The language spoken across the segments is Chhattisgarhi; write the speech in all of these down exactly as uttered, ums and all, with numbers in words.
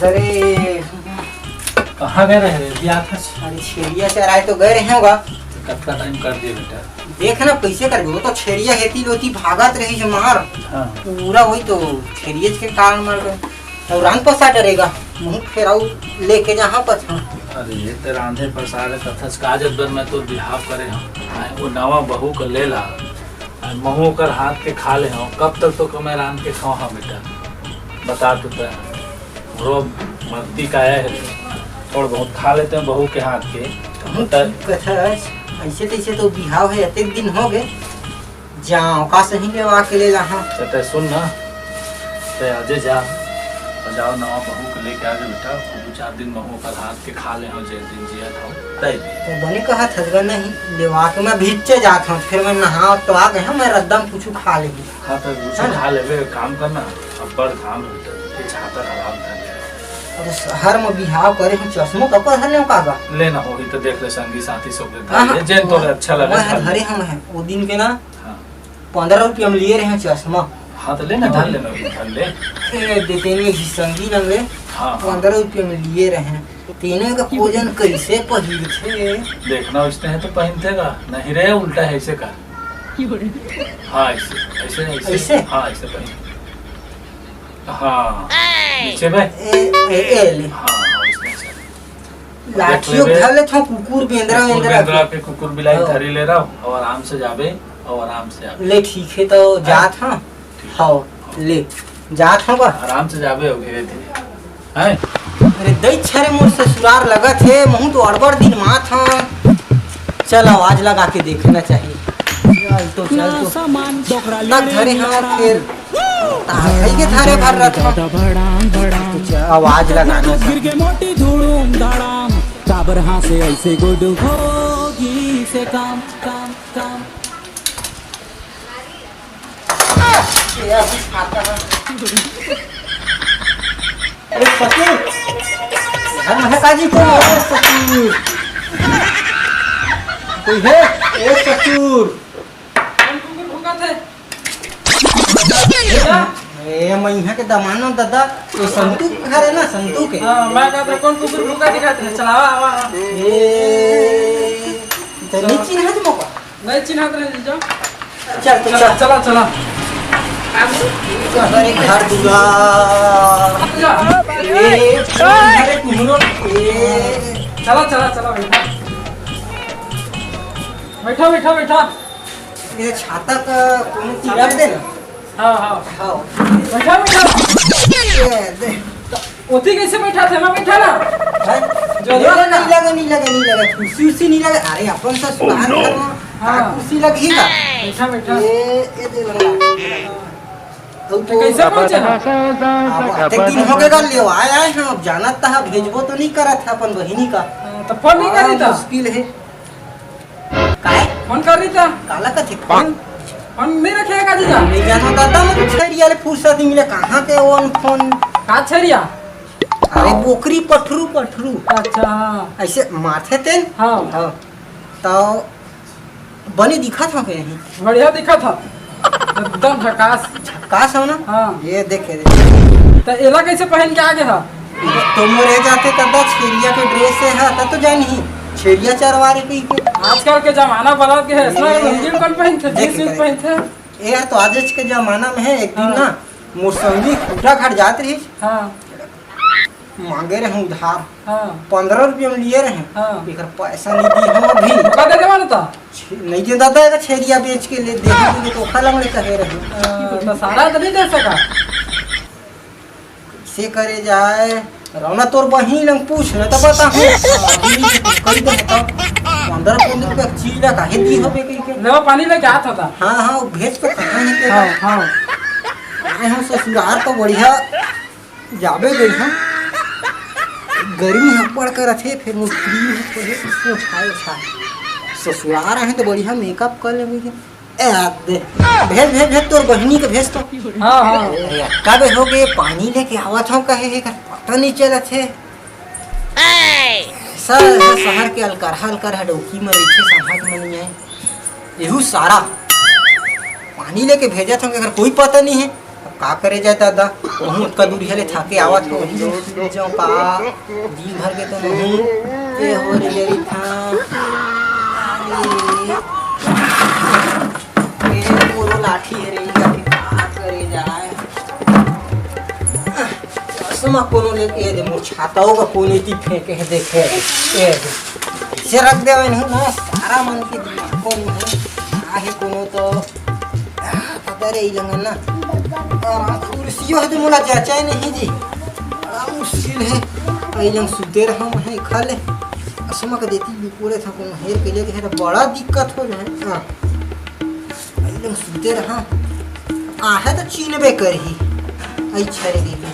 अरे, कहाँ गए रहे रे? अभी आत हस। अरे, छेरिया चराए तो गए रहे होगा। कतका टाइम कर दिए बेटा? देख ना, कैसे करबे? वो तो छेरिया हेती लोती भागत रही जो मार। हाँ। पूरा वही तो छेरियच के कारण मर गए। और रांध पसा डरेगा, मुँह फेराऊ लेके जहाँ पछा। अरे, ये तो रांधे पसा रहे कथस का, जब मैं तो बिहाव करे हूँ। आए, वो नवा बहू को ले ला। महू ओकर हाथ के खा ले हूँ। कब तक तो मैं रांध के खाऊँ? हाँ बेटा, बता तो तय। हमरो मर्दी का आया है, थोड़ा बहुत खा लेते हैं बहू के हाथ के। कहूँ बता। ठीक कथस, ऐसे तैसे तो बिहाव है, अतेक दिन हो गए, जाओ का सही लेवा के ले ला, हाँ। तो तय सुन ना, तय आजे जा, और जाओ नवा बहू को लेके आ जा बेटा, दो चार दिन महू ओकर हाथ के खा ले हूँ, जे दिन जिया था, तय। तो बने कहा थस गा नहीं, लेवा के मैं भीचे जात हूँ, फिर मैं नहा तो आ गए हूँ, मैं रद्दा म कुछ खा लेगी। हाँ, तो कुछ है ना? खा लेबे, काम करना, अब्बड़ घाम है, फिर छाता खराब कर ले। अब शहर में बिहाव करे हूँ, चश्मो का पहन ले का बा? लेना होही तो देख ले, संगी साथी सब ले हाँ, धर ले, हाँ, जेन तोरे वो, अच्छा लगे, वो है, धर ले। धरे हम हैं, वो दिन के ना, हाँ। पन्द्रह रुपया में लिए रहे चश्मा। हाँ, तो लेना, धर लेना, धर ले। ए, दे, तेने भी संगी ना ले, हाँ, हाँ। पन्द्रह रुपया में लिए रहे। तेने का भोजन कैसे पहिरथे? देखना, उसने है तो पहनते का, नहीं रे, उल्टा है ऐसे का। हाँ, ऐसे, ऐसे, ऐसे। ऐसे? हाँ, ऐसे पहन। हाँ, नीचे बे। ए, ए, ए, ले। हाँ, हाँ, ऐसे, ऐसे। लाठियो देख ले। धर ले था, कुकुर बेंदरा कुकुर वेंदरा बेंदरा के। के कुकुर बिलाई हाँ। धरी ले रहा हूँ, और आराम से जाबे, और आराम से आबे। ले, ठीक है, तो जात हाँ। ठीक। हाँ, ले, जात हाँ बा। आराम से जाबे हो धीरे धीरे। हैं? अरे दई छरे मोर ससुरार लगत हे, महू तो अड़बड़ दिन मात हाँ। चल, आवाज लगा के देखना चाहिए। चल तो, चल तो। तक धरे हाँ, फिर तार खाई के थारे भर रथ हाँ। आवाज लगाना चाहिए। गिर के मोटी धूड़ूम धाड़ाम, काबर हाँ से ऐसे गुडू होगी से काम, काम, काम। ए ससुर, घर में है काजी को? ए ससुर, कोई है? ए ससुर। कौन कुकुर भूकत है? ए, मैं यहाँ के दमानो दादा, ये संतू के घर है ना, संतू के। हाँ, मैं कहता कौन कुकुर भूका दिखाते हैं, चलावा, आवा, आवा। ए, तो नहीं चिन्हत मौका। नहीं चिन्हत रहे जीजा। चल, तो चला, चल। चला, चला। अरे घर दुआर। जा। ए, अरे तुम्हरो, ए। चला, चला, चला, बैठा। बैठा, बैठा, बैठा। ये छाता का कोनो चीज रख दे ना। हाँ, हाँ। हाँ। बैठा, बैठा। ये दे। ओती कैसे बैठा थे? मैं बैठा ना। हैं? जो नहीं लगा, नहीं लगा, नहीं लगा, नहीं लगा। कुर्सी उर्सी नहीं लगा। अरे, अपन सा सुधार करना। हाँ। कुर्सी लगी ना। बैठा, बैठा। ये, ये दे लगा। तो तो कैसे पहुंचे हम? अब अतेक दिन हो गए, लेवाए आए हैं, अब जानत तहा भेजबो तो नहीं करत है अपन बहिनी का। हाँ, तो फोन नहीं बड़ा करी था? मुश्किल है। काय? फोन कर रही था? काला कथे फोन? फोन नहीं रखे का जीजा? नहीं जानो दादा, मैं छेरिया ले फुर्सत नहीं मिले, कहाँ के ओन फोन? का छेरिया? अरे बोकरी पठरू, पठरू। अच्छा, हाँ। ऐसे माथे तेन? हाँ। हाँ। तो बने दिखत हो के नहीं? बढ़िया दिखत हो। एकदम झकास। झकास हो ना? हाँ। ये देखे रे। तो एला कैसे पहन के आ गया? तो मोरे जाते तब छेरिया के ड्रेस से है, तब तो जान ही। छेरिया चरवा रे कही के। आजकल के जमाना बदल के है, इसमें ये लुंगी कौन पहनते, देख, जींस वींस देख। पहनते? ए यार, तो आज के जमाना में है, एक दिन हाँ। ना, मोर संगी खूटा घाट जात रही। हाँ। मांगे रहे उधार। हाँ। पन्द्रह रुपया में लिए रहे। हाँ। एकर पैसा नहीं दी हम अभी। ओका दे देवा ना तो। छे-, नहीं दे दादा, एकर छेरिया बेच के ले दे, दे तो ओखा लंग ले कहे रहे। हाँ, तो सारा तो नहीं दे सका। से करे जाए, रौना तोर बहिन लंग पूछ ना तो बता हूँ। अभी कही दे तो। पन्द्रह पन्द्रह रुपया चीज ला काहे दी होबे कही के? लेवा पानी लेके आत होता। हाँ, हाँ, वो भेज तो कहाँ है तेरा? हाँ, हाँ। अरे हम ससुराल तो बढ़िया जाबे गई हम। गर्मी ह अब्बड़ करत हे, फेर मोर क्रीम ह थोड़े उठाए उठाए। ससुराल रहे तो बढ़िया मेकअप कर लेबे। ए, आ दे। भेज, भेज, भेज, तोर बहिनी के भेज तो। हाँ, हाँ। अरे, अक्का बे हो गे, पानी लेके आवत हूँ कहे हे, कर पता नहीं चलत हे। सर, सर, शहर के अलकरहा, अलकरहा डौकी में रहिथे, समझ में नहीं आए। एहू सारा पानी लेके भेजत हूँ, अगर कोई पता नहीं है, अब का करे जाए दादा, वहूँ ओतका दूरिहा ले थाके आवत हो, वही जो का दिन भर के तो नहीं, ए हो रे रे था। ए, ए, मोरो लाठी हे रे, का करे जाए। चश्मा कोनो ले, ए दे, मोर छाता होगा, कोनो एती फेंके हे, देखे, ए दे। से रख देवे नहीं ना, सारा मन के दिमाग को नहीं, आहे कोनो तो, आ, पता रे, ई लंगन ना। आ, कुर्सियों हे तो मोला जचाए नहीं जी, बड़ा मुश्किल हे। ई लंग सुते रहा, मैं खा ले। असमा के देती भी पूरे था, कोनो हेर के लेके है तो बड़ा दिक्कत हो जाए। हाँ। अइलन सुते रहा, आहे त चीनबे करही। अच्छा रे दीदी,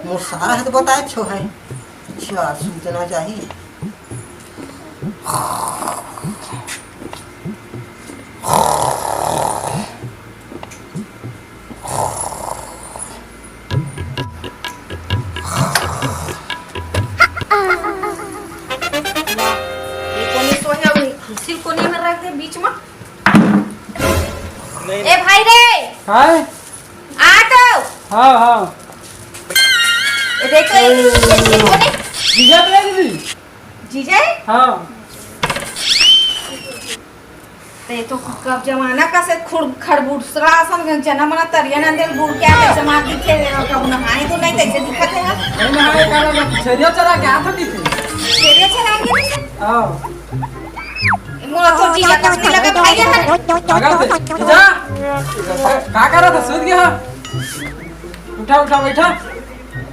मोर सारा हे त बताए छो है। अच्छा, सुतना चाही। ये कोनी सोहे, अभी कुर्सी कोनी में रख दे बीच में। ए भाई रे, हाय। आ तो। हाँ, हाँ। ए देखो, ये, ये, ये कोनी। जीजा तो है दीदी। जीजा है? हाँ। ते तो कब जमाना का से खुड़-, खड़बुड़सरा असन जना मना तरिया नंदे ल बुड़ के आके जमा दिखे, कब नहाए तो नहीं, तैसे दिखत है। नहीं नहाए, काला ना, छेरिया चरा के आत होती थी। छेरिया चरा के नहीं? हाँ। मोला तो जीजा कस नहीं लगा, भाई है। अगर से, जा। का करा था, सूत गया? उठा, उठा, बैठा।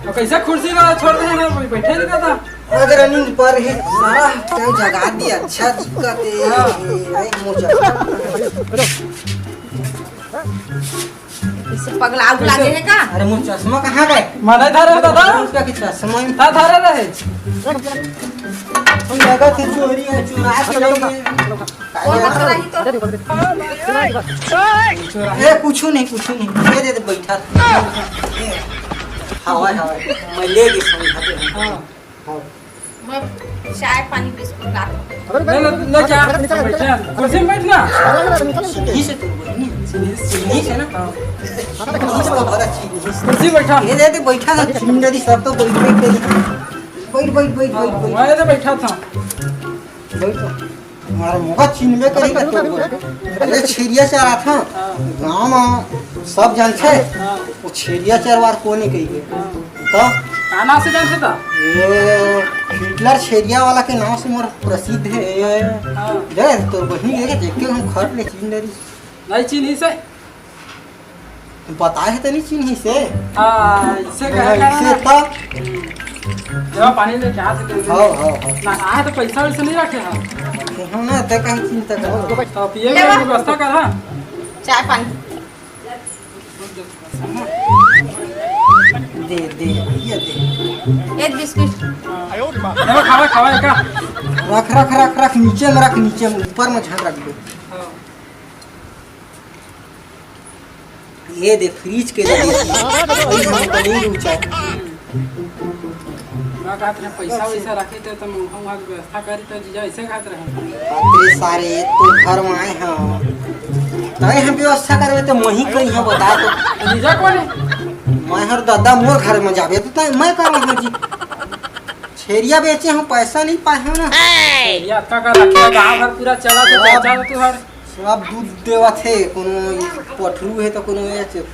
तो कैसे कुर्सी ला छोड़ दे ना, कोई बैठे नहीं था। अगर नींद पर ही सारा टाइम जगा दिया, अच्छा दिक्कत है। हाँ। अरे मोर चश्मा। इसे पगला उगला दे है का? अरे मोर चश्मा कहाँ गए? मने धरे दादा। उसका की चश्मा ही था, धरे रहे। लगा थे चोरी है, चुरा के ले गए। कौन बकरा ही तो? ए, कुछू नहीं, कुछू नहीं। दे दे, दे, बैठा। हवा, हवा। मैं ले गई समझा दे। हाँ। हाँ। मैं चाय पानी बिस्कुट ला दूँ। ले, ले, ले जा। बैठा। कुर्सी में बैठ ना। सीढ़ी से तू बैठ नहीं। सीढ़ी, सीढ़ी से ना। हाँ। सीढ़ी से तो बड़ा चीज है। कुर्सी बैठा। ये दे दे, बैठा ना, चिंदरी सब तो बैठ, बैठ के। बैठ, बैठ, बैठ, बैठ, बैठ। मैं तो बैठा था। बैठ। हमारा मुँह चिन्हबे करी का तो। अरे छेरिया चराथे। हाँ। गाँव में सब जानथे। हाँ। वो छेरिया चरवार कोने कही के। हाँ। तो? का नाम से जानथे तो? ये हिटलर छेरिया वाला के नाम से मोर प्रसिद्ध है। हाँ। देख, तोर बहिनी देखे, देख के हम खट ले चिन्ह डरी। नहीं चिन्ही से। बताए हे त नहीं चिन्ही से। हाँ, इसे हाँ, कहे का इसे ना? तो। हम्म। जब पानी लेके आ सके। हाँ, हाँ, हाँ। ना, आए तो पैसा वैसे नहीं रखे हैं। हम ना, ते काहे चिंता करो? तो पिए के व्यवस्था कर, हाँ। चाय पानी। दे, दे, ये दे। एक बिस्किट। हाँ। खावा, खावा, खावा, एका। रख, रख, रख, रख, नीचे में रख, नीचे में, ऊपर में झन रख दे। हाँ। ये दे, फ्रिज के लिए। भाई, हम तो नहीं रुचा। मैं कहत रहे, पैसा वैसा रखे थे, तो मुँह वहाँ की व्यवस्था करी, तो जीजा ऐसे कहत रहे। बाप रे सारे, तो घर में आए हैं। तय हम व्यवस्था करबे, तो मैं ही कही, हाँ, बता तो। तो जीजा कौन है? मैं हर दादा मोर घर में जाबे, तो तय मैं करबे, हाँ जी। छेरिया बेचे हम, पैसा नहीं पाए हैं ना। छेरिया का, का रखे, गाँव भर पूरा चला तो, हाँ। चाचा हो तू हर। सब दूध देवत हे, कोनो पठरू हे त कोनो ये च-,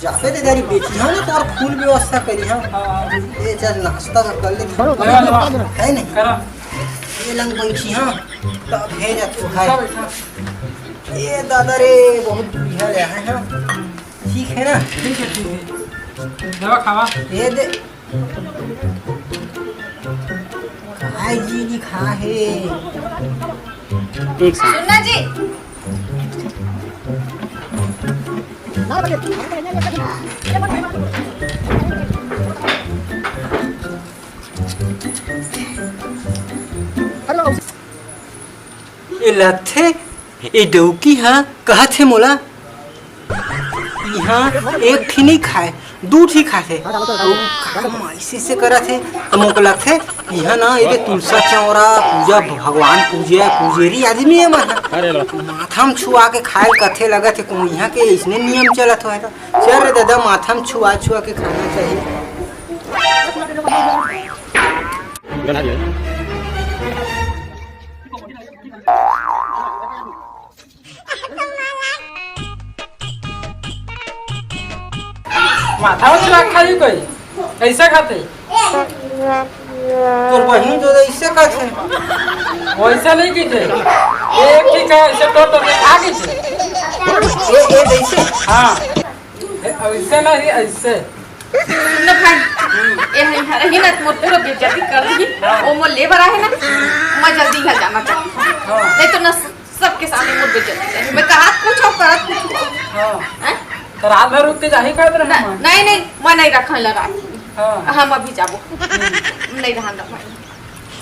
जाबे ते दारी बेची, हाँ ना, तोर फूल व्यवस्था करी, हाँ। हाँ। ये चल नाश्ता का कर ले, है नहीं? करा। ये लंग बैठी, हाँ, तब है जा तू, है। बैठा, बैठा। ये दादा रे, बहुत बढ़िया ले आए हैं। ठीक है ना? ठीक है, ठीक है। दवा खावा। ये दे। काय जी लिखा है? एक साथ। सुनना जी। ए लथे, ए डौकी हा कहत हे मोला, हाँ, एक ठी नहीं खाए, दू ठी खाथे। अउ काम ऐसे से करत हे, त मोके लगथे, इहाँ ना एदे तुलसा चौरा पूजा, भगवान पूजे, पूजेरी आदमी हे मन। अरे लो। माथा म छुआ के खाए ल कथे लगत हे, कहूँ इहाँ के इसने नियम चलत होय त। चल रे दादा, माथा म छुआ छुआ के खाना चाहिए। गला दिया। माथा उछला खाई कोई, ऐसा खाते। तोर बहिनी तो ऐसे खाते। वैसा नहीं कीजिए। एक ठीक है, ऐसे तो, तो खा कीजिए। ए, ए, ऐसे? हाँ। ए, ऐसे नहीं, ऐसे। सुन ना भाई, ए, हम रही ना, मोर पूरा बेइज्जती कर दी। हाँ। वो मोर लेबर आहे ना, मैं जल्दी घर जाना चाहती हूँ। हाँ। नहीं तो ना, सबके सामने मोर बेइज्जती करे। मैं कहत कुछ हूँ, करत कुछ हूँ। हाँ। हैं? तो रात भर रुक के जाही कहत रहे ना, हम। नहीं, नहीं, मैं नहीं रखन ला रात। हाँ। हम अभी जाबो। हम्म। नहीं रहन दा भाई।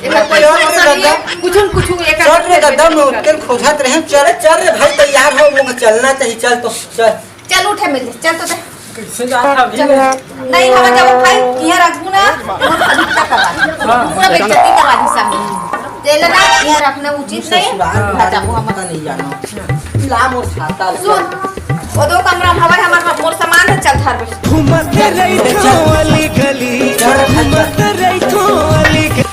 एकर चल पैसा रे वैसा नहीं दादा। है, कुछ न कुछ एकर चल रे दादा, मैं होटल खोजत रहे। चल, चल रे भाई, तैयार हो, मुझे चलना चाहिए। चल तो, चल। चल उठे मिल, चल तो दे। कैसे जात हव अभी? चल। नहीं, हम जब खाई, इहाँ रखबू ना, मोर पवित्र करवा दी। हाँ। पूरा बेइज्जती करवा दी सामने। ले ले ना, इहाँ रखना उचित नहीं। ससुराल हाँ। घर जाबो हम। पता नहीं जाना। ला मोर छाता ले। सुन, वो दो कमरा में हवा है, हमार, मोर सामान है, चल घर में। घूमत रहिथो अली गली, घूमत रहिथो अली गली।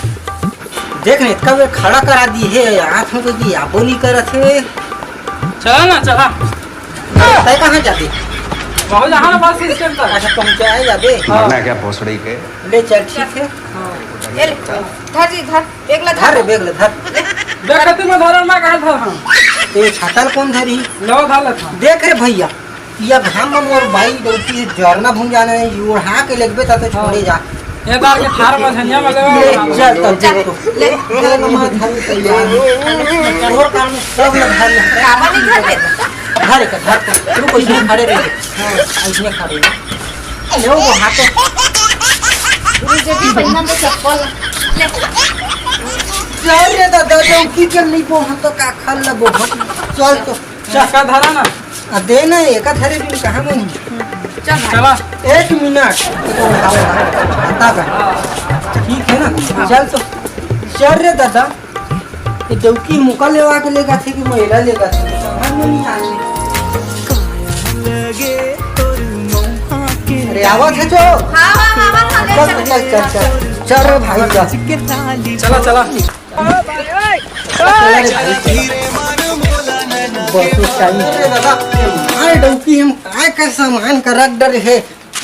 देख ना, इतना बेर खड़ा करा दी है, हाथ में तो दी, आबो नहीं करत है। चला ना, चला। तय कहाँ जाबे? बहुत जहाँ ना बस स्टैंड तक। अच्छा, पहुँचाए जाबे? हाँ। मरना है क्या भोसड़ी के? ले चल, ठीक है। हाँ। ए ले, धर जी, धर, बैग ला धर रे, धर। बैग ला धर। बैग कति में धरन, मैं कहाँ धर, हाँ। ए, छाता ल कौन धरी? लो, धर ले, हाँ। देख रे भैया, ये घाम में मोर बाई डौकी जरना भूंजा नहीं, ओढ़ा के लेगबे ता तो छोड़े जा। ये बार के थार मझनिया में लेवा ले, वाला। चल, तब चल, देख तो। ले। ले, नमः थारी तैयार। और काम सब लग धर ले। काबा नहीं धर ले? धर एक, धर तो। रुको, इसमें खड़े रहिए। हाँ, इसमें खड़े रहिए। ले, वो हाथ पे। गुरु जी की बहिना में चप्पल। ले। चल रे दादा, डौकी के नहीं बोहन तो का खा लेबो। चल तो। चक्का धरा ना। आ, दे ना, एक धरे भी कहाँ में नहीं। चल भाई। चला। एक मिनट। आता का। ठीक है ना? चल तो। चल रे दादा। ये डौकी मुका लेवा के लेगा थे कि महिला लेगा थे? समझ में नहीं आ रही। अरे, आवाज है जो। हाँ, हाँ, हाँ, हाँ, हाँ, चल, चल, चल, चल, चल। चल रे भाई, चल। चला, चला। अरे भाई, बस उस टाइम। अरे दादा, अरे डौकी, हम काय का सामान का रख डरे है।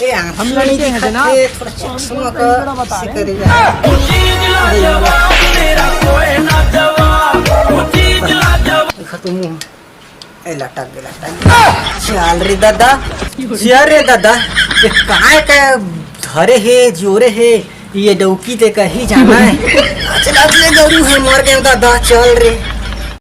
ए, हम लड़के हैं जना। ए, थोड़ा चश्मा का से करेगा। देखा तुम। ए, लटक गे, लटक गे। चल रे दादा, चल रे दादा, ये काय का धरे हे, जोरे हे, ये डौकी ते कहीं जाना है। चल, अगले गरू है, मर गए दादा, चल रे।